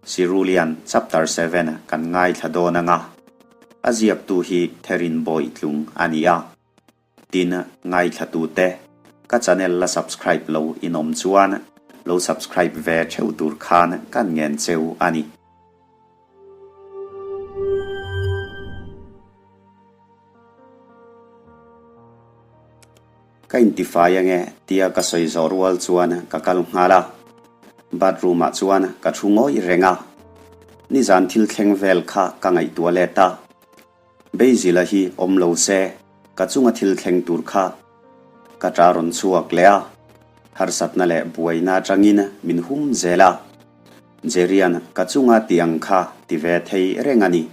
Sirulian Chapter 7 kan ngaithla dawn anga, a ziaktu hi Therin Bawitlung a ni a. Tin, ngaithlatute, ka channel la subscribe lo in awm chuan lo subscribe ve theuh tur khan kan ngen cheu a ni. Ka intifai ange tia ka sawi zawh rual chuan ka kal nghal a, bathroom ah chuan ka thu ngawih reng a. Nizan thil thleng vel kha ka ngaihtuah let a, Beizila hi awm lo se ka chunga thil thleng tur kha ka ta rawn chhuak leh a, harsatna leh buaina atangin min hum zel a. Jerian ka chunga ti ang kha ti ve thei reng a ni.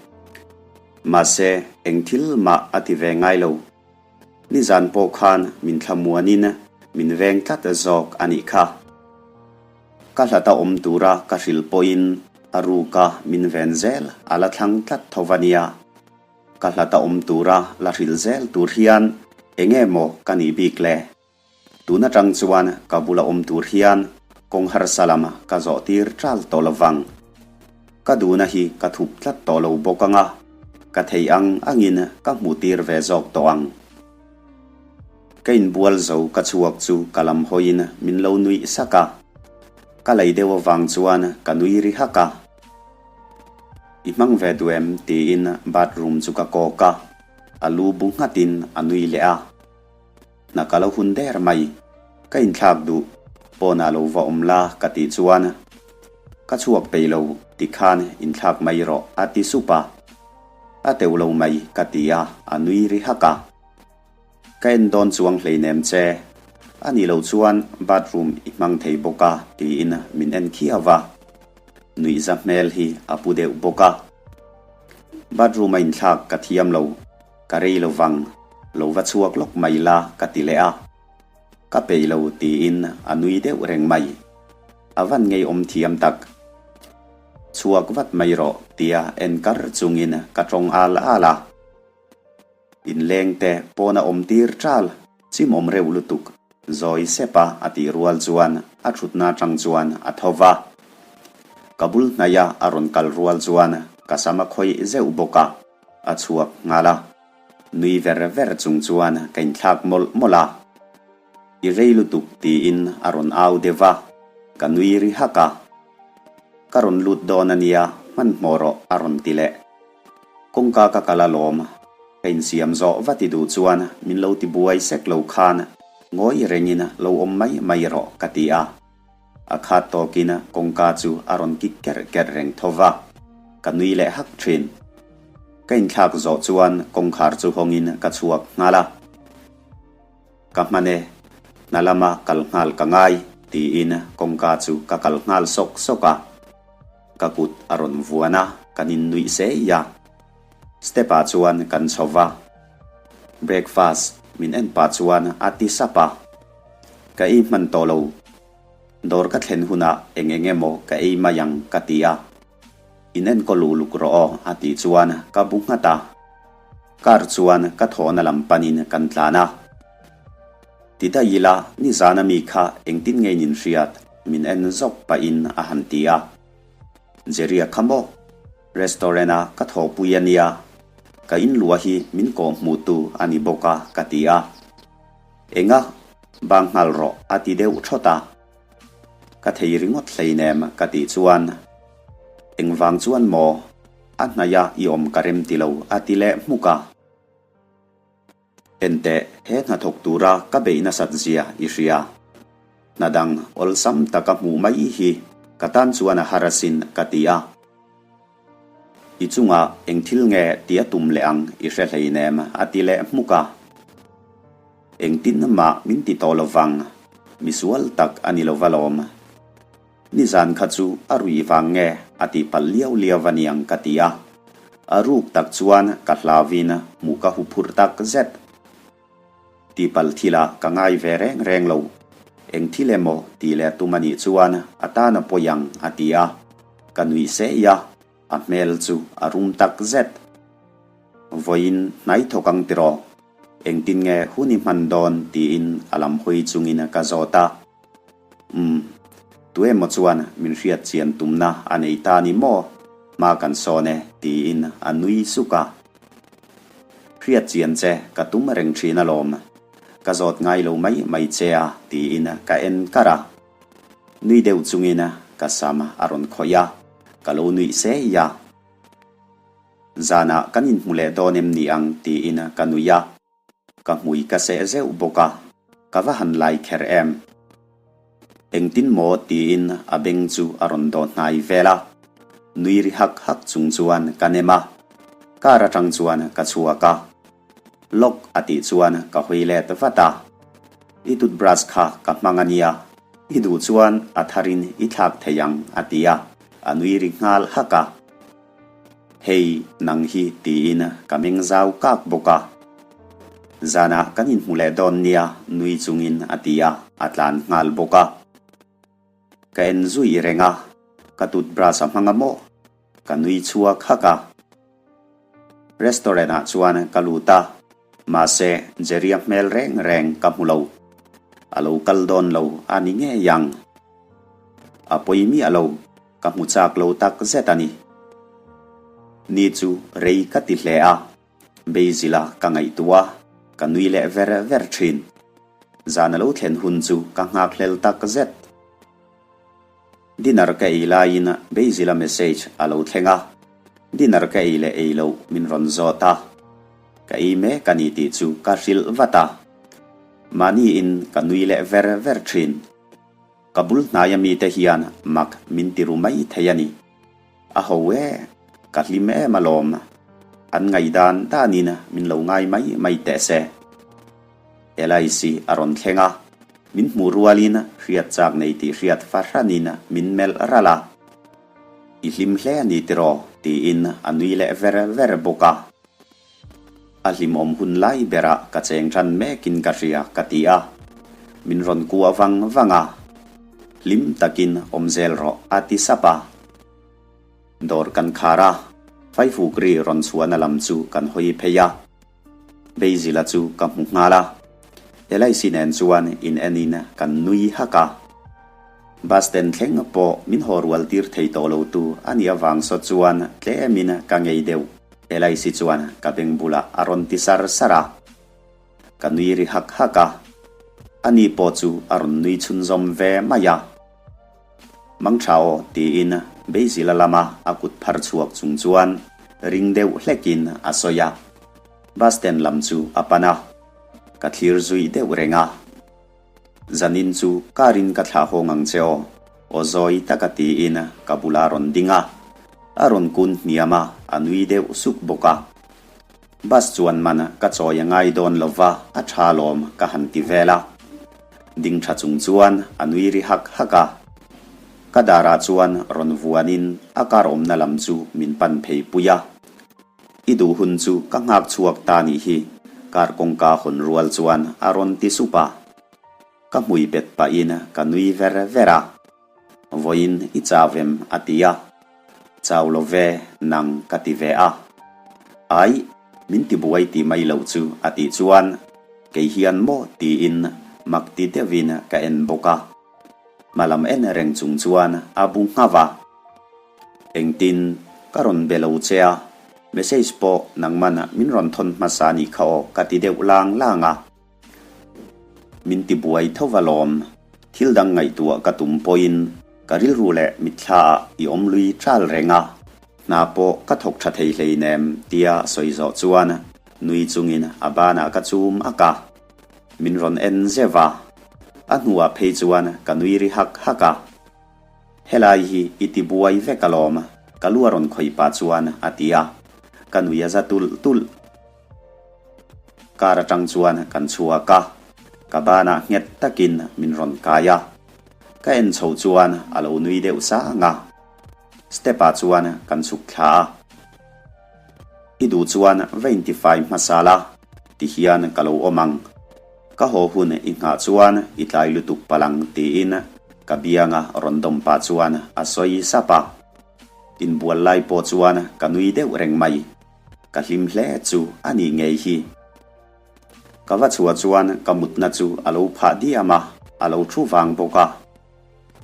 Mahse eng thil mah a ti ve ngai lo. Nizan pawh khan min thlamuanin min veng tlat zawk a nih kha. Ka hlata awm tura ka hrilh pawhin a ruka min ven zel a la thlang tlat tho va nia. Ka hlata awm tura la hrilh zel tur hian enge maw ka nih bik le? Tun atang chuan ka bula awm tur hian kawng harsa lam ka zawh tir ṭal tawh lo vang. Ka duhna hi ka thup tlat tawh lo bawk anga, ka theih ang angin ka hmuh tir ve zawk tawh ang. Ka inbual zo ka chhuak chu ka lam hawiin min lo nuih sak a. Ka lei deuh avang chuan ka nui ri hak a. I hmang ve duh em? tiin bathroom chu ka kawk a, a lu bu nghatin a nui leh a. Hna ka lo hun der mai. Ka inthlak duh, pawnah lo va awm la ka tih chuan ka chhuak peih lo tikhan inthlak mai rawh a ti sup a. A teuh lo mai ka ti a, a nui ri hak a. Ka en dawn chuang hleinem che. A nih loh chuan bathroom i hmang thei bawk a tiin min en khiau a. Nuihza hmel hi a pu deuh bawk a. Bathroom a inthlak ka thiam lo. Ka rei lo vang, lo va chhuak lawk mai la ka ti leh a. Ka peih lo tiin a nui deuh reng mai. A van ngeiawm thiam tak. Chhuak vat mai rawh tia en kar chungin ka tawng al al a. Inleng te pawn a awm tir ṭal, chimawm reuh lutuk, zawi sep a a tih rual chuan a ṭhutna aṭang chuan a tho va. Ka bul hnaia a rawn kal rual chuan ka sam a khawih zeuh bawk a. A chhuak nghal a, nui ver ver chung chuan ka inthlak mawlh mawlh a. I rei lutuk tiin a rawn au deuh a, ka nui ri hak a. Ka rawn lut dawn a nia, hmanhmawh rawh a rawn ti leh. Kawngka ka kal alawm, ka insiam zawh va ti duh chuan min lo ti buai sek lo khan ngawi rengin lo awm mai mai rawh ka ti a. A khat tawkin kawngka chu a rawn kik kerh kerh reng tho va, ka nui leh hak thin. Ka inthlak zawh chuan kawngkhar chu hawngin ka chhuak nghal a. Ka hman e, hna lama kal nghal ka ngai, tiin kawngka chu ka kal nghal sawk sawk a. Ka kut a rawn vuan a, kan innuih sei a. Step ah chuan kan chho va. Breakfast min en pah chuan a ti sap a. Ka ei hman tawh lo. Dawr ka thlen hunah eng eng emaw ka ei mai ang ka ti a. In enkawl uluk rawh aw a tih chuan ka bu nghat a. Car chuan ka thawhna lam panin kan tlan a. Ti daih ila nizan ami kha engtin nge in inhriat min en zawk pahin a han ti a. Jerry-a kha maw? Restaurant a ka thawhpui a nia. Ka inluah hi min kawhhmuhtu a ni bawk a ka ti a. Enga? Bang nghal rawh a ti deuh thawt a. Ka thei ringawt hleinem ka tih chuan, Engvang chuan maw? A hnaia i awm ka rem ti lo a ti leh hmuk a. Enteh, he hnathawk tura ka beih nasat zia i hria. Hna dang awlsam taka hmuh mai hi ka tan chuan a har asin ka ti a. I chungah eng thil nge ti a tum leh ang i hre hleinem a ti leh hmuk a. Engtin mah min ti tawh lovang, misual tak a ni lova lawm. Nizan kha chu a ruih vang nge a ti palh liau liau a niang ka ti a. A ruk tak chuan ka hlauin hmuh ka huphurh tak zet. Tihpalh thilah ka ngai ve reng reng lo. Eng thil emaw tih leh tum a nih chuan a tan a pawi ang a ti a. Ka nuih sei a, a hmel chu a rum tak zet. Vawiin hnai thawk ang tiraw? Engtin nge hun i hman dawn tiin a lam hawi chungin ka zawt a. Umm. Tuemaw chuan min hriat chian tumna a nei ta ni maw? Hma kan sawn e, tiin a nui suk a. Hriat chian che ka tum reng thin alawm. Ka zawt ngai lo mai mai che a, tiin ka en kar a. Nui deuh chungin ka sam a rawn khawih a, ka lo nuih sei a. Zanah kan inhmu leh dawn em ni ang tiin ka nui a. Ka hmui ka seh zeuh bawk a, ka va han lai kher em. Engtin maw tiin a beng chu a rawn dawh hnai vel a, nui ri hak hak chung chuan ka nem a, car atang chuan ka chhuak a. Lock a tih chuan ka hawi let vat a, I toothbrush kha ka hmang a nia, i duh chuan a tharin i thlak thei ang a ti a, a nui ri nghal hak a. Hei nang hi tiin ka meng zau kak bawk a. Zanah kan inhmu leh dawn nia nui chungin a ti a, a tlan nghal bawk a. Ka en zui reng a, ka toothbrush a hmang a maw? Ka nui chhuak hak a. Restaurant ah chuan ka lut a, mahse Jerry-a hmel reng reng ka hmu lo. A lo kal dawn lo a ni ngei ang. A pawi miah lo. Ka hmu chak lo tak zet a ni. Ni chu rei ka ti hle a, Basil-a ka ngaihtuah a, ka nui leh ver ver thin. Zan a lo thlen hun chu ka nghakhlel tak zet. Dinner ka ei laiin Basil-a message a lo thleng a, dinner ka ei leh ei loh min rawn zawt a. Ka ei mek a ni tih chu ka hrilh vat a. Mahniin ka nui leh ver ver thin. Ka bul hnaia mite hian mak min ti ru mai thei a ni. A ho e, ka hlim em alawm. An ngaihdan danin min lo ngai mai mai teh se. Elias-i a rawn thleng a, min hmuh rualin hriat chak nei tih hriat fahranin min melh ralh a. I hlim hle a ni tiraw? tiin a nui leh ver ver bawk a. A hlimawm hun lai berah ka cheng tan mekin ka hria ka ti a, min rawn kuah vang vang a, hlim takin awm zel rawh a ti sap a. Dawr kan khar a, Faifuk ri rawn chhuahna lam chu kan hawi phei a, Beizila chu ka hmu nghal a, Elaisi nen chuan in enin kan nui hak a. Bus stand thleng pawh min haw rual tir thei tawh lo tu a nih avang saw chuan tlemin ka ngei deuh. Elaisi chuan ka beng bulah a rawn ti sar sar a, ka nui ri hak hak a, ani pawh chu a rawn nui chhunzawm ve mai a. Mangtha aw tiin Beizila lama a kut phar chhuak chung chuan ring deuh hlekin a sawi a, bus stand lam chu a pan a, ka thlir zui deuh reng a. Zanin chu car in ka thlah haw ngang che aw, aw zawi taka tiin ka bula rawn ding a, a rawn kun hniam a, a nui deuh suk bawk a. Bus chuan man ka chawi a ngai dawn lo va, a tha lawm ka han ti vel a. Ding tha chung chuan a nui ri hak hak a. Ka darah chuan rawn vuanin a car awmna lam chu min pan phei pui a. I duh hun chu ka nghak chhuak ta nih hi, car kawngka hawn rual chuan a rawn ti sup a. Ka hmui pet pahin ka nui ver ver a. Vawiin i chau em? a ti a. Chau lo ve, nang ka ti ve a. Ai, min ti buai ti mai loh chu a tih chuan kei hian maw tiin mak ti deuhin ka en bawk a. Hmalam en reng chung chuan a bu nghauh a. Engtin, ka rawn be lo che a, message pawh nangman min rawn thawn hmasa a nih kha aw ka ti deuh lang lang a. Min ti buai tho va lawm, thil dang ngaihtuah ka tum pawhin ka rilru leh mitthla ah i awm lui ṭal reng a, hna pawh ka thawk ṭha thei hleinem tia sawi zawh chuan nui chungin a banah ka chum ak a. Min rawn en zeuh a, a hnuah phei chuan ka nui ri hak hak a. Helai hi i ti buai vek alawm, ka lu a rawn khawih pah chuan a ti a, ka nui a za tulh tulh. Car atang chuan kan chhuak a, ka banah nghet takin min rawn kai a, ka en chho chuan a lo nui deuh sang a, step ah chuan kan chhuk thla a. I duh chuan va intifai hmasa la, ti hian ka lo awm ang. Ka haw hun i nghah chuan i tlai lutuk palh ang tiin ka bianga rawn dawm pah chuan a sawi sap a. Inbual lai pawh chuan ka nui deuh reng mai. Ka hlim hle chu a nih ngei hi. Ka va chhuah chuan ka mutna chu a lo phah diam a, a lo thu vang bawk a.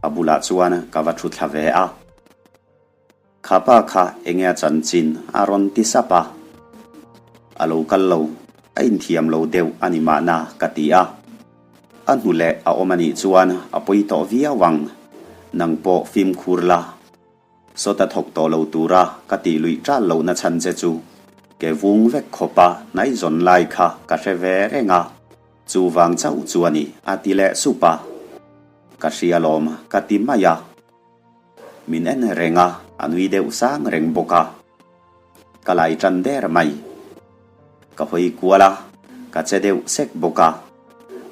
A bulah chuan ka va thu thla ve a. Kha pa kha enge a chanchin a rawn ti sap a. A lo kal lo, a inthiam lo deuh a ni mahna ka ti a. A hnu leh a awm a nih chuan a pawi tawh viau ang. Nang pawh fimkhur la. Sawta thawk tawh lo tura ka tih luih ṭal lohna chhan che chu ke vung vek khawpa hnaizawn lai kha ka hre ve reng a, chuvang chauh chu a ni a ti leh sup a. Ka hria lawm ka ti mai a. Min en reng a, a nui deuh sang reng bawk a. Ka lai ṭan der mai. Ka hawi kual a, ka che deuh sek bawk a.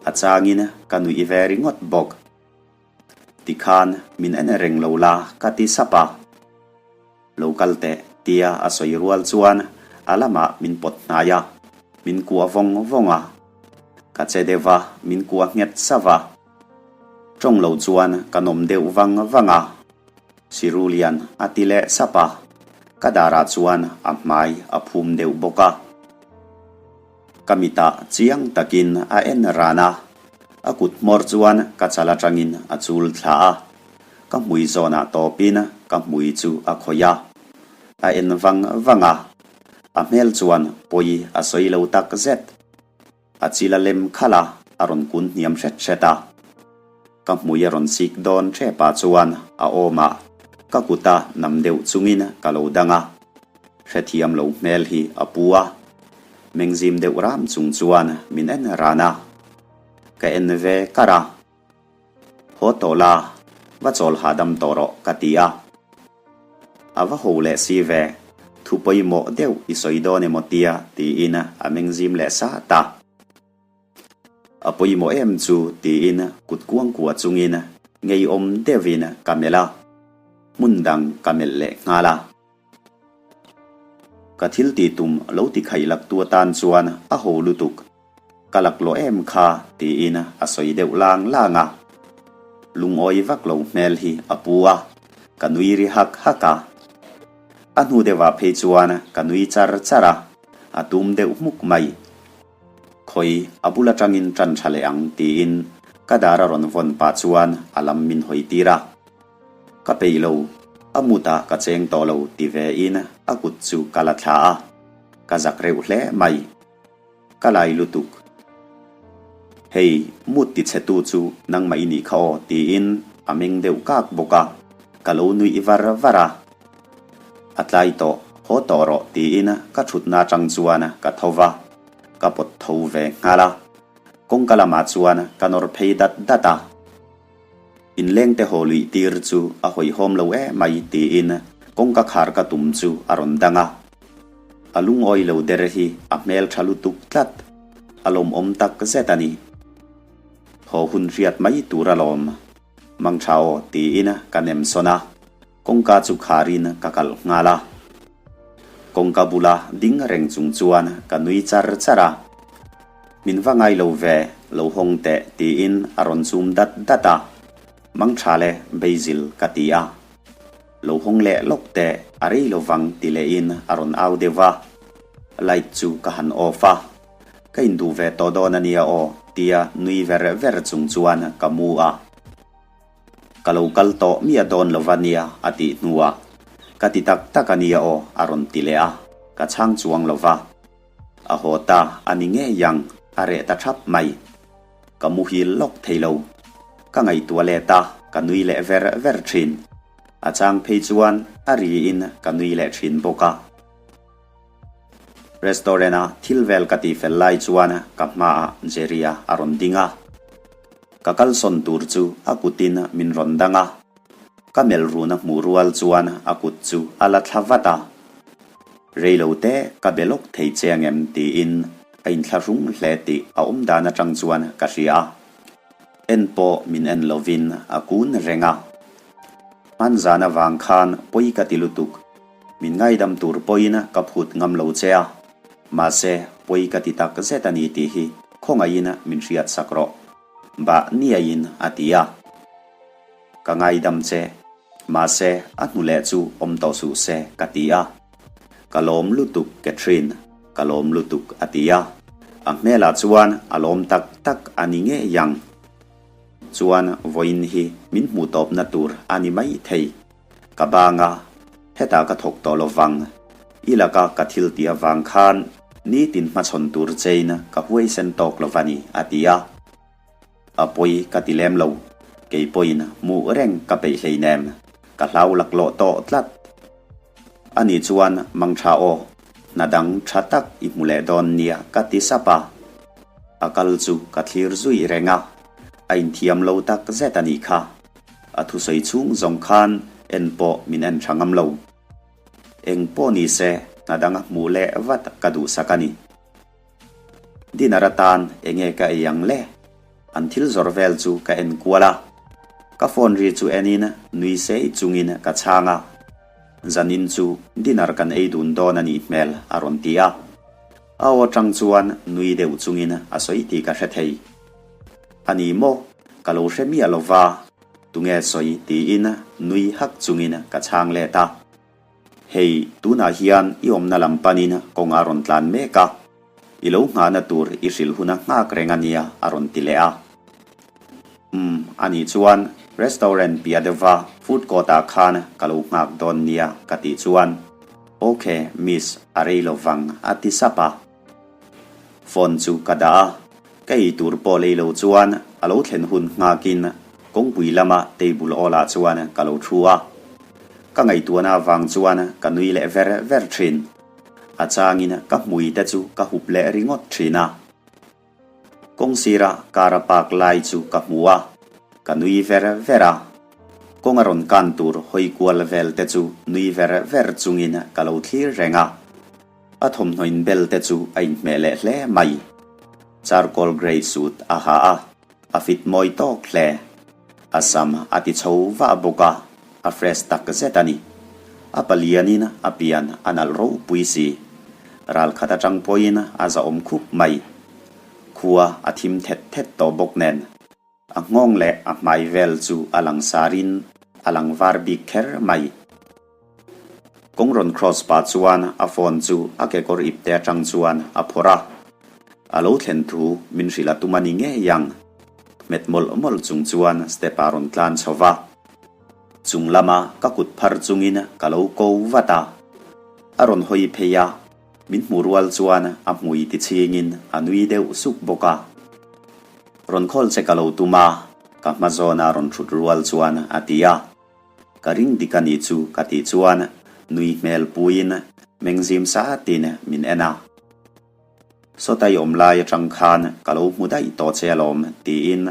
A changin ka nuih ve ringawt bawk. Tikhan min en reng lo la ka ti sap a. Lo kal teh tia a sawi rual chuan a lamah min pawt hnai a, min kuah vawng vawng a. Ka che deuh a, min kuah nghet sauh a. Tawng lo chuan ka nawm deuh vang vang a. Sirulian a ti leh sap a, ka darah chuan a hmai a phum deuh bawk a. Ka mitah chiang takin a en ran a, a kut hmawr chuan ka chal atangin a chul thla a, ka hmui zawnah tawpin ka hmui chu a khawih a, a en vang vang a, a hmel chuan pawi a sawi lo tak zet. A chil a lem khalh a, a rawn kun hniam hret hret a. Ka hmui a rawn sik dawn ṭhepah chuan a awm a, ka kuta nam deuh chungin ka lo dang a. Hrethiam lo hmel hi a pu a. Mengzim deuh ram chung chuan min en ran a. Ka en ve kar a. Haw tawh la, va chawl hahdam tawh rawh ka ti a. A va ho leh si ve, thu pawimawh deuh i sawi dawn emaw tia tiin a mengzim leh sat a. A pawimawh em chu tiin kut kuangkuah chungin ngeiawm deuhin ka melh a, hmun dang ka melh leh nghal a. Ka thil tih tum lo ti khaih lak tu atan chuan a ho lutuk. Ka laklawh em kha tiin a sawi deuh lang lang a. Lungawi vak lo hmel hi a pu a, ka nui ri hak hak a. A hnu deuhah phei chuan ka nui char char a, a tum deuh hmuk mai. Khawi a bul atangin tan tha leh ang tiin ka dar a rawn vawn pah chuan a lam min hawi tir a. Ka peih lo, a mutah ka cheng tawh lo ti ve in a kut chu ka la thla a, ka zak reuh hle mai. Ka lai lutuk. Hei, mut ti chhe tu chu nangmah i nih kha aw tiin a meng deuh kak bawk a, ka lo nuih var var a. A tlai tawh, haw tawh rawh tiin ka thutna atang chuan ka tho va, ka pawt tho ve nghal a. Kawngka lamah chuan ka nawr phei dat dat a. Inlengte haw luih tir chu a hawihhawm lo em mai tiin kawngka khar ka tum chu a rawn dang a. A lungawi lo der hi a hmel tha lutuk tlat, a lawmawm tak zet a ni. Haw hun hriat mai tur alawm. Mangtha aw tiin ka nem sawn a, kawngka chu kharin ka kalh nghal a. Kawngka bula ding reng chung chuan ka nui char char a. Min va ngai lo ve, lo hawng teh tiin a rawn chum dat dat a. Mangtha le Basil ka ti a. Lo hawng leh lawk teh, a rei lo vang ti lehin a rawn au deuh a. Light chu ka han off a. Ka induh ve tawh dawn a nia aw, tia nui ver ver chung chuan ka mu a. Ka lo kal tawh miah dawn lo va nia a tih hnuah, Ka ti tak tak a nia aw a rawn ti leh a, ka chhang chuang lo va. A haw ta a ni ngei ang, a reh ta thap mai. Ka muhil lawk thei lo. Ka ngaihtuah leh ta, ka nui leh ver ver thin. A chang phei chuan a riin ka nui leh thin bawk a. Restaurant a thil vel ka tih fel lai chuan ka hmaah Jerry-a a rawn ding a. Ka kalsawn tur chu a kutin min rawn dang a. Ka melh run a hmuh rual chuan a kut chu a la thla vat a. Reilo te ka be lawk thei che angem tiin a inthlahrung hle tih a awm dan atang chuan ka hria a. En pawh min en lovin a kun reng a. Hmanzan avang khan pawi ka ti lutuk. Min ngaidam tur pawhin ka phut ngam lo che a, mahse pawi ka ti tak zet a ni tih hi khawngaihin min hriat sak rawh. Bah niaiin a ti a. Ka ngaidam che, mahse a hnu leh chu awm tawh suh se ka ti a. Ka lawm lutuk Catherine, ka lawm lutuk a ti a. A hmelah chuan a lawm tak tak a ni ngei ang. chuan vawiin hi min hmuh tawpna tur a ni mai thei. Ka bang a, hetah ka thawk tawh lo vang. I laka ka thil tih avang khan nitin hmachhawn tur chein ka huaisen tawk lo va ni, a ti a. A pawi ka ti lem lo, kei pawhin hmuh reng ka peih hleinem, ka hlau laklawh tawh tlat. Ani chuan mangtha aw, hna dang tha tak i hmu leh dawn nia ka ti sap a. A kal chu ka thlir zui reng a, a inthiam lo tak zet a nih kha. A thusawi chhung zawng khan en pawh min en tha ngam lo. Eng pawh ni se hna danga hmuh leh vat ka duhsak a ni. Dinner atan enge ka ei ang le? An thil zawrh vel chu ka en kual a. Ka phone ri chu enin nui sei chungin ka chhang a. Zanin chu dinner kan ei dun dawn a nih hmel a rawn ti a. A aw atang chuan nui deuh chungin a sawi tih ka hre thei. A ni maw? Ka lo hre miah lo va, tunge sawi tiin nui hak chungin ka chhang let a. Hei, tunah hian i awmna lam panin kawng a rawn tlan mek a, i lo nghahna tur i hrilh hun a nghak reng a nia a rawn ti leh a. Umm, anih chuan restaurant piah deuhva food court ah khan ka lo nghak dawn nia ka tih chuan Ok, miss, a rei lo vang a ti sap a. Phone chu ka dah a, ka ei tur pawh lei lo chuan a lo thlen hun nghakin kawngpui lama table awlah chuan ka lo thu a. Ka ngaihtuahna avang chuan ka nui leh ver ver thin. A changin ka hmui te chu ka hup leh ringawt thin a. Kawng sira car a park lai chu ka hmu a, ka nui ver ver a. Kawng a rawn kan tur hawi kual vel te chu nui ver ver chungin ka lo thlir reng a. A thawmhnaw inbel te chu a inhmeh leh hle mai. Charcoal grey suit a ha a, a fit mawi tawk hle. A sam a ti chho vah bawk a, a fresh tak zet a ni. A palianin a pian a nalh ropui si. Ral khat atang pawhin a zahawm khup mai. Khua a thim thet thet tawh bawk nen. A nghawng leh a hmai vel chu a lang sarin a lang var bik kher mai. Kawng rawn cross pah chuan a phone chu a kekawr ipte atang chuan a phawrh a. A lo thlen thu min hrilh a tum a ni ngei ang. Hmet mawlh mawlh chung chuan step ah rawn tlan chho va. Chung lama ka kut phar chungin ka lo ko vat a. A rawn hawi phei a. Min hmu rual chuan a hmui ti chhingin a nui deuh suk bawk a. Rawn khawl che ka lo tum a, ka hma zawna rawn thut rual chuan a ti a. Ka ring dik a nih chu ka tih chuan nui hmel puiin mengzim satin min en a. Sawtai awm lai atang khan ka lo hmu daih tawh che alawm tiin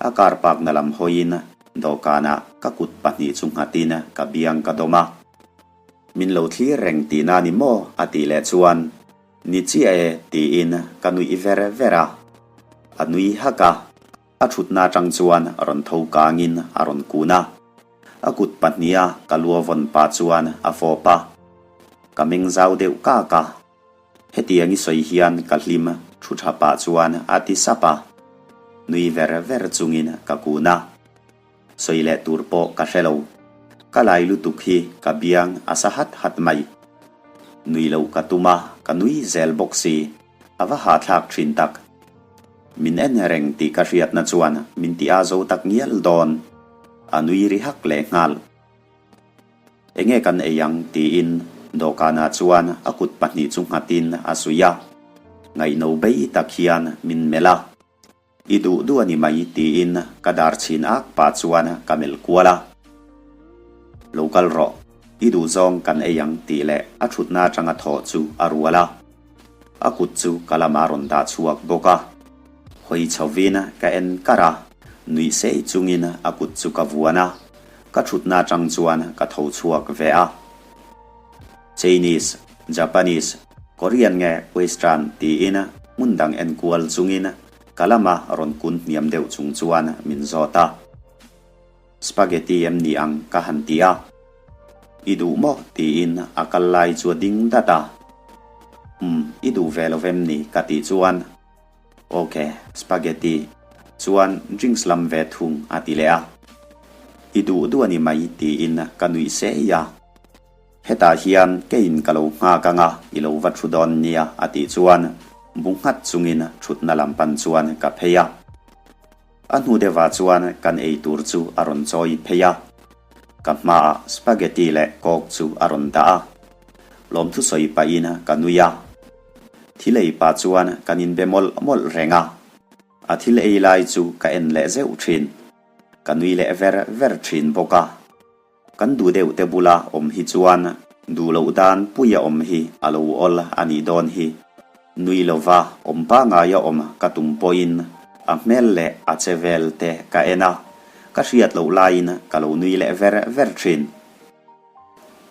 a car park na lam hawiin dawhkanah ka kut pahnih chu nghatin ka biang ka dawm a. Min lo thlir reng tihna ni maw? a tih leh chuan, Ni chiah e tiin ka nuih ver ver a. A nui hak a, a thutna atang chuan rawn tho kangin a rawn kun a. A kut pahniha ka lua vawn pah chuan a fawp a. Ka meng zau deuh kak a. Hetiang i sawi hian ka hlim thu tha pah chuan a ti sap a. Nui ver ver chungin ka kun a. Sawi leh tur pawh ka hre lo. Ka lai lutuk hi ka biang a sa hat hat mai. Nui loh ka tum a, ka nui zel bawk si. A va hahthlak thin tak. Min en reng tih ka hriatna chuan min ti a zo tak ngial dawn. A nui ri hak leh nghal. Enge kan ei ang tiin dawhkanah chuan a kut pahnih chu nghatin a suih a. Ngaihno bei tak hian min melh a. I duh duh a ni mai tiin ka dar chhin ak pah chuan ka melh kual a. Lo kal rawh, i duh zawng kan ei ang tih leh a thutna atanga thawh chu a rual a. A kut chu ka lamah a rawn dah chhuak bawk a. Hawi chhovin ka en kar a, nuih sei chungin a kut chu ka vuan a, ka thutna atang chuan ka tho chhuak ve a. Chinese, Japanese, Korean nge Western tiin hmun dang en kual chungin ka lama rawn kun hniam deuh chung chuan min zawt a. Spaghetti em ni ang ka han ti a. I duh maw? tiin a kal lai chu a ding dat a. Umm, i duh ve lo vem ni ka tih chuan Ok, spaghetti chuan drinks lam ve thung a ti leh a. I duh duh a ni mai tiin ka nuih sei a. Hetah hian keiin ka lo nghak anga i lo va thu dawn nia a tih chuan bu nghat chungin thutna lam pan chuan ka phei a. A hnu deuhah chuan kan ei tur chu a rawn chawi phei a, ka hmaah spaghetti leh coke chu a rawn dah a. Lawmthu sawi pahin ka nui a. Thil ei pah chuan kan inbe mawlh mawlh reng a. A thil ei lai chu ka en leh zeuh thin. Ka nui leh ver ver thin bawk a. Kan duh deuh te bula awm hi chuan duh loh dan puia awm hi a lo awl a nih dawn hi. Nui lova awm pangaia awm ka tum pawhin a hmel leh a che vel te ka en a, ka hriat loh laiin ka lo nui leh ver ver thin.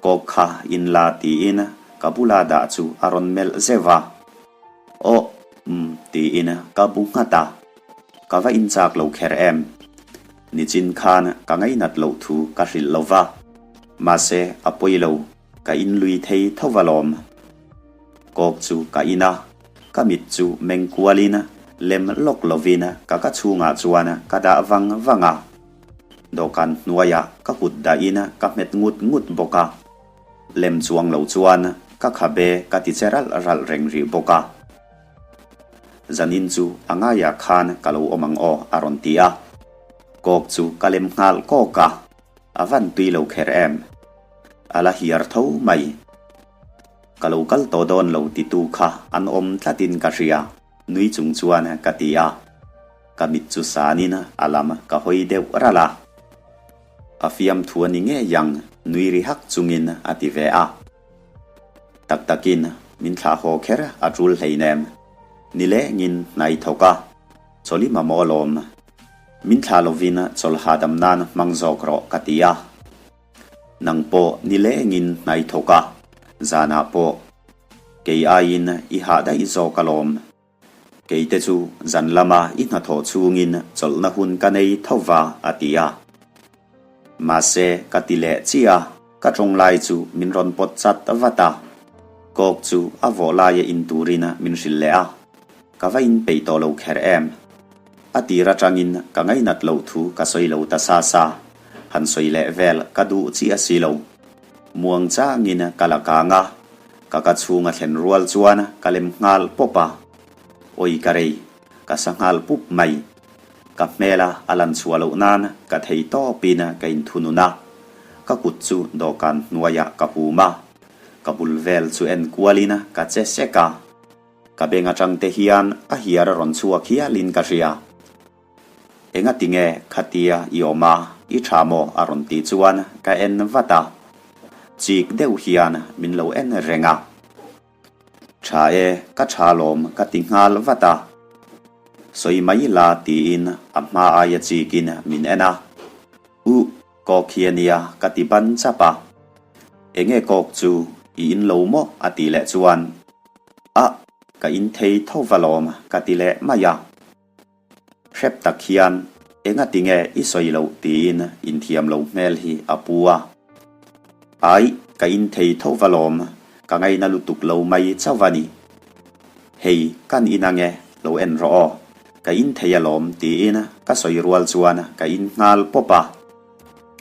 Kawk kha in la tiin ka bula dah chu a rawn melh zeuh a. Aw umm tiin ka bu nghat a, ka va inchak lo kher em? Nichin khan ka ngainat loh thu ka hrilh lo va, mahse a pawi lo, ka inlui thei tho va lawm. Kawk chu ka in a, ka mit chu meng kualin lem lawk lovin ka ka chhungah chuan ka dah vang vang a. Dawhkan hnuaiah ka kut dahin ka hmet ngut ngut bawk a. Lem chuang lo chuan ka khabe ka ti che ralh ralh reng rih bawk a. Zanin chu a ngaiah khan ka lo awm ang aw a rawn ti a. Kawk chu ka lem nghal kawk a, a van tui lo kher em. A la hiar tho mai. Ka lo kal tawh dawn lo titu kha an awm tlatin ka hria, nui chung chuan ka ti a. Ka mit chu sanin a lam ka hawi deuh ralh a. A fiamthu a ni ngei ang, nui ri hak chungin a ti ve a. Tak takin min thlah haw kher a tul hleinem. Nilengin hnai thawk a, chawlhi mamawh alawm. Min thlah lovin chawlh hahdam nan hmang zawk rawh ka ti a. Nang pawh nilengin hnai thawk a, zanah pawh kei aiin i hah daih zawk alawm. Keite chu zan lama i hnathawh chhungin chawlhna hun ka nei tho va, a ti a. Mahse, ka ti leh chiah a, ka tawng lai chu min rawn pawt chat vat a. Kawk chu a vawh laia in turin min hrilh leh a, ka va in peih tawh lo kher em. A tir atangin ka ngainat loh thu ka sawi lo ta sa sa, han sawi leh vel ka duh chiah si lo. Muang changin ka la kang a, ka ka chhung a thlen rual chuan ka lem nghal pawp a. Awi ka rei, ka sa nghal pup mai. Ka hmela a lan chhuah loh nan ka thei tawpin ka inthunun a, ka kut chu dawhkan hnuaiah ka hum a, ka bul vel chu en kualin ka che sek a. Ka beng atang te hian a hiar a rawn chhuak hialin ka hria. Engati nge khatia i awm a, i tha maw? a rawn tih chuan ka en vat a. Chik deuh hian min lo en reng a. Tha e, ka tha lawm ka ti nghal vat a. Sawi mai la tiin a hma aia chikin min en a. Uh, kawk hi a nia ka ti ban chap a. Enge kawk chu i in lo maw? a tih leh chuan, Ah, ka in thei tho va lawm ka ti leh mai a. Hrep tak hian enga tinge i sawi loh tiin inthiam lo hmel hi a pu a. Ai, ka in thei tho va lawm, ka ngaina lutuk lo mai chauh a ni. Hei, kan in ange, lo en rawh aw, ka in thei alawm tiin ka sawi rual chuan ka in nghal pawp a.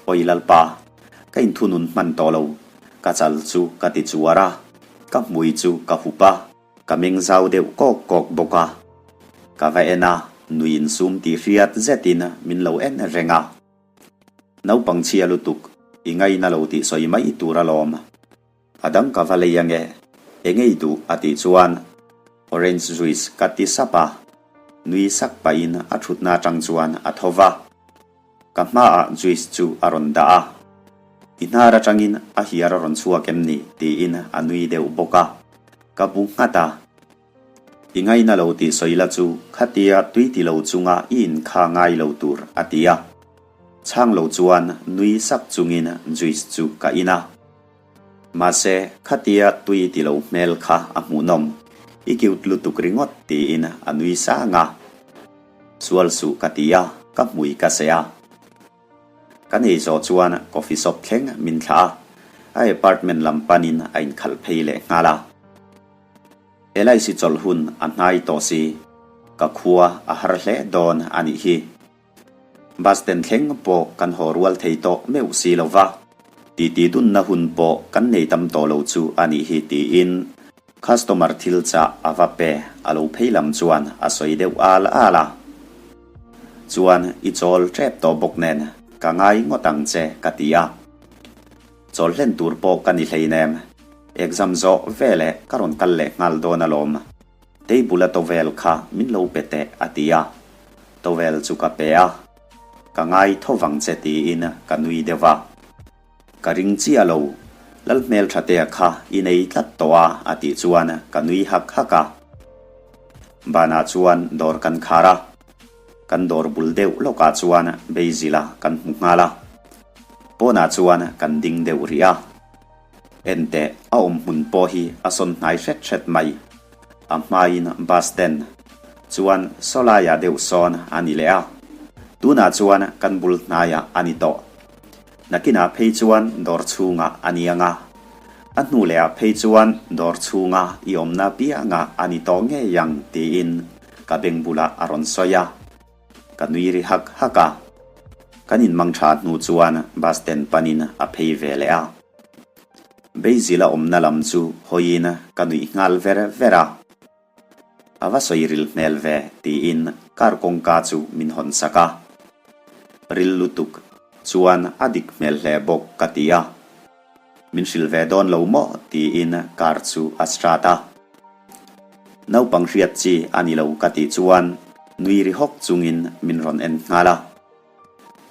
Awi Lalpa, ka inthunun hman tawh lo, ka chal chu ka ti chuar a, ka hmui chu ka hup a. Ka meng zau deuh kawk kawk bawk a, ka va en a, nui insum tih hriat zetin min lo en reng a. Naupang chhia lutuk, i ngaina lo tih sawi mai tur alawm. A dang ka va lei ange, engei duh a tih chuan orange juice ka ti sap a, nui sak pahin a thutna atang chuan a tho va. Ka hmaah juice chu a rawn dah a, I hnar atangin a hiar a rawn chhuak em ni? tiin a nui deuh bawk a, ka bu nghat a. I ngaina lo tih sawi la chu khatia tui ti lo chunga i inkha ngai lo tur a ti a. Chhang lo chuan nui sak chungin juice chu ka in a. Mahse, khatia tui ti lo hmel kha a hmuhnawm, i cute lutuk ringawt tiin a nui sang a. Sual suh ka ti a, ka hmui ka seh a. Kan ei zawh chuan coffee shop thleng min thlah a, a apartment lam panin a inkhalh phei leh nghal a. Elaisi chawlh hun a hnai tawh si, ka khua a har hle dawn a nih hi. Bus stand thleng pawh kan haw rual thei tawh meuh si lo va, titi dunna hun pawh kan nei tam tawh lo chu a nih hi tiin customer thil chah a va pe a lo phei lam chuan a sawi deuh al al a. Chuan i chawl tep tawh bawk nen ka ngai ngawt ang che ka ti a. Chawl hlen tur pawh ka ni hleinem. Exam zawh veleh ka rawn kal leh nghal dawn alawm. Table a towel kha min lo pe teh a ti a. Towel chu ka pe a. Ka ngai tho vang che tiin ka nui deuh a. Ka ring chiah lo, Lal hmelthatea kha i nei tlat tawh a a tih chuan ka nui hak hak a. Banah chuan dawr kan khar a, kan dawr bul deuh lawkah chuan Basil-a kan hmu nghal a. Pawnah chuan kan ding deuh rih a. Enteh, a awm hmun pawh hi a sawn hnai hret hret mai. A hmain bus stand chuan sawlaiah deuh sawn a ni leh a, tunah chuan kan bul hnaiah a ni tawh. Nakinah phei chuan dawr chhungah a ni ang a, a hnu lehah phei chuan dawr chhunga i awmna piangah a ni tawh ngei ang tiin ka beng bulah a rawn sawi a. Ka nui ri hak hak a. Kan inmang tha hnu chuan bus stand panin a phei ve leh a. Beizil a awmna lam chu hawiin ka nuih nghal ver ver a. A va sawi ril hmel ve tiin car kawngka chu min hawn sak a. Ril lutuk chuan a dik hmel hle bawk ka ti a. Min hrilh ve dawn lo maw tiin car chu a start a. Naupang hriat chi a ni lo ka tih chuan nui ri hawk chungin min rawn en nghal a.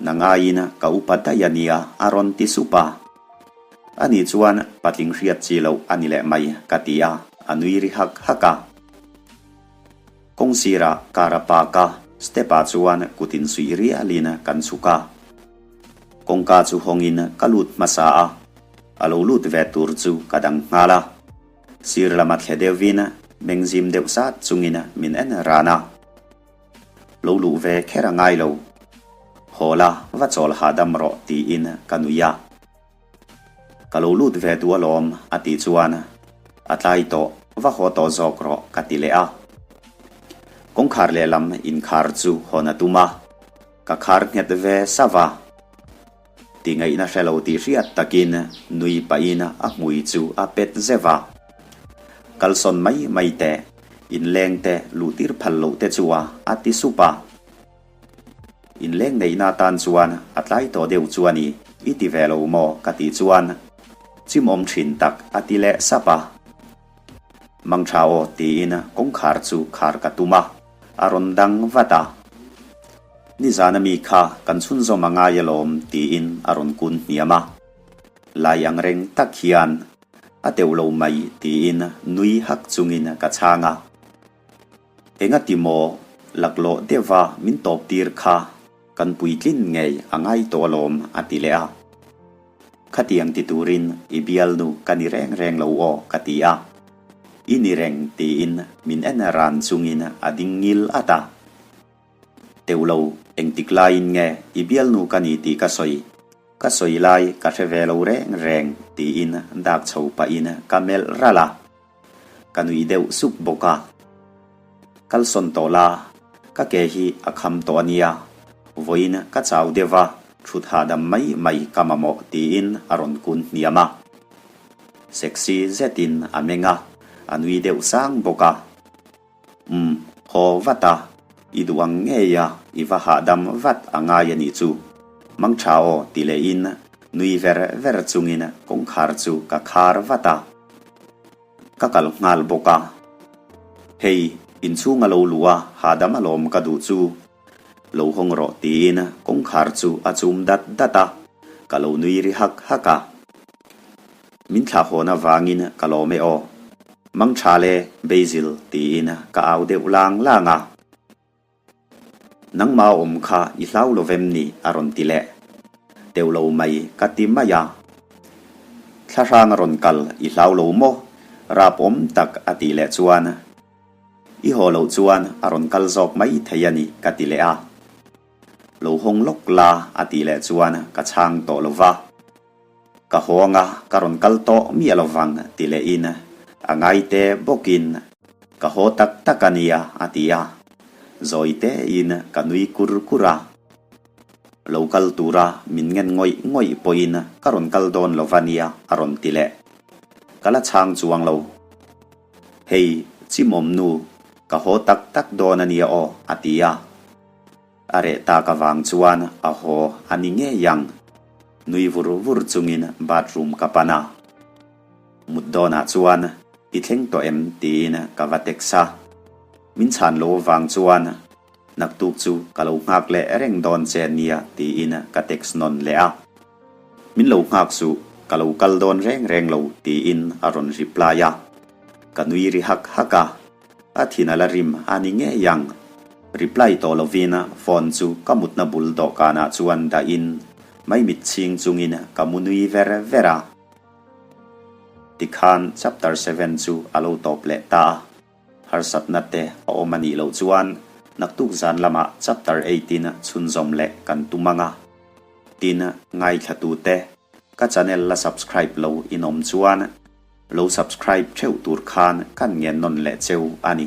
Nangaiin ka upa daih a nia a rawn ti sup a. Ani chuan patling hriat chi loh a ni leh mai ka ti a, a nui ri hak hak a. Kawng sirah car a park a, step ah chuan kut insuih rialin kan chhuk a. Kawngka chu hawngin ka lut hmasa a, a lo lut ve tur chu ka dang nghal a. Sir lama thle deuhvin mengzim deuh sat chungin min en ran a. Lo luh ve kher a ngai lo. Haw la, va chawl hahdam rawh tiin ka nui a. Ka lo lut ve duh alawm a tih chuan a tlai tawh, va haw tawh zawk rawh ka ti leh a. Kawngkhar lehlam inkhar chu hawn a tum a, ka khar nghet ve sava. Ti ngaihna hre lo tih hriat takin nui pahin a hmui chu a pet zeuh a. Kalsawn mai mai teh, inleng te luh tir phal loh te chu a a ti sup a. Inleng neihna atan chuan a tlai tawh deuh chu a ni, i ti ve lo maw ka tih chuan chimawm thin tak a ti leh sap a. Mangtha aw tiin kawngkhar chu khar ka tum a, a rawn dang vat a. Nizan ami kha kan chhunzawm a ngai alawm tiin a rawn kun hniam a. Lai ang reng tak hian a teuh lo mai tiin nui hak chungin ka chhang a. Engati maw laklawh deuha min tawp tir kha kan puitlin ngei a ngai tawh alawm a ti leh a. Khatiang ti turin i bialnu ka ni reng reng lo aw ka ti a. I ni reng tiin min en ran chungin a ding ngil at a. Teuh lo, engtik laiin nge i bialnu ka ni tih ka sawi? Ka sawi lai ka hre ve lo reng reng tiin dak chho pahin ka melh ralh a. Ka nui deuh sup bawk a. Kalsawn tawh la, ka ke hi a kham tawh a nia, vawiin ka chau deuh a, thut hahdam mai mai ka mamawh tiin a rawn kun hniam a. Sexy zetin a meng a, a nui deuh sang bawk a. Umm, haw vat a, i duh ang ngei a, i va hahdam vat a ngai a nih chu. Mangtha aw ti lehin nui ver ver chungin kawngkhar chu ka khar vat a. Ka kal nghal bawk a. Hei, inchhung a lo luh a, hahdam alawm ka duh chu. Lo hawng rawh tiin kawngkhar chu a chum dat dat a, ka lo nui ri hak hak a. Min thlah hawn avangin ka lawm e aw. Mangtha le Basil tiin ka au deuh lang lang a. Nangmah awm kha i hlau lo vem ni a rawn ti leh. Teuh lo mai ka ti mai a. Thlahrang a rawn kal i hlau lo maw? Rap awm tak a tih leh chuan i haw loh chuan a rawn kal zawk mai thei a ni ka ti leh a. Lo hawng lawk la a tih leh chuan ka chhang tawh lo va. Ka hawng a, ka rawn kal tawh miah lo vang ti lehin a ngaite bawkin ka haw tak tak a nia a ti a, zawi tein ka nui kur kur a. Lo kal tura min ngen ngawih ngawih pawhin ka rawn kal dawn lo va nia a rawn ti leh. Ka la chhang chuang lo. Hei, chimawm nu, ka haw tak tak dawn a nia aw a ti a. A reh tak avang chuan a haw a ni ngei ang. Nui vur vur chungin bathroom ka pan a. Mut dawnah chuan i thleng tawh em tiin ka va text a. Min chhan lo avang chuan naktuk chu ka lo nghak leh reng dawn che nia tiin ka text nawn leh a. Min lo nghak suh, ka lo kal dawn reng reng lo tiin a rawn reply a. Ka nui ri hak hak a, a thin a la rim a ni ngei ang. Reply tawh lovin phone chu ka mutna bul dawhkanah chuan dahin maimit chhing chungin ka mu nui ver ver a. Tikhan chapter seven chu a lo tawp leh ta a. Harsatna te a awm a nih loh chuan naktuk zan lamah chapter eighteen chhunzawm leh kan tum ang a. Tin, ngaithlatute, ka channel la subscribe lo in awm chuan lo subscribe theuh tur khan kan ngen nawn leh cheu a ni.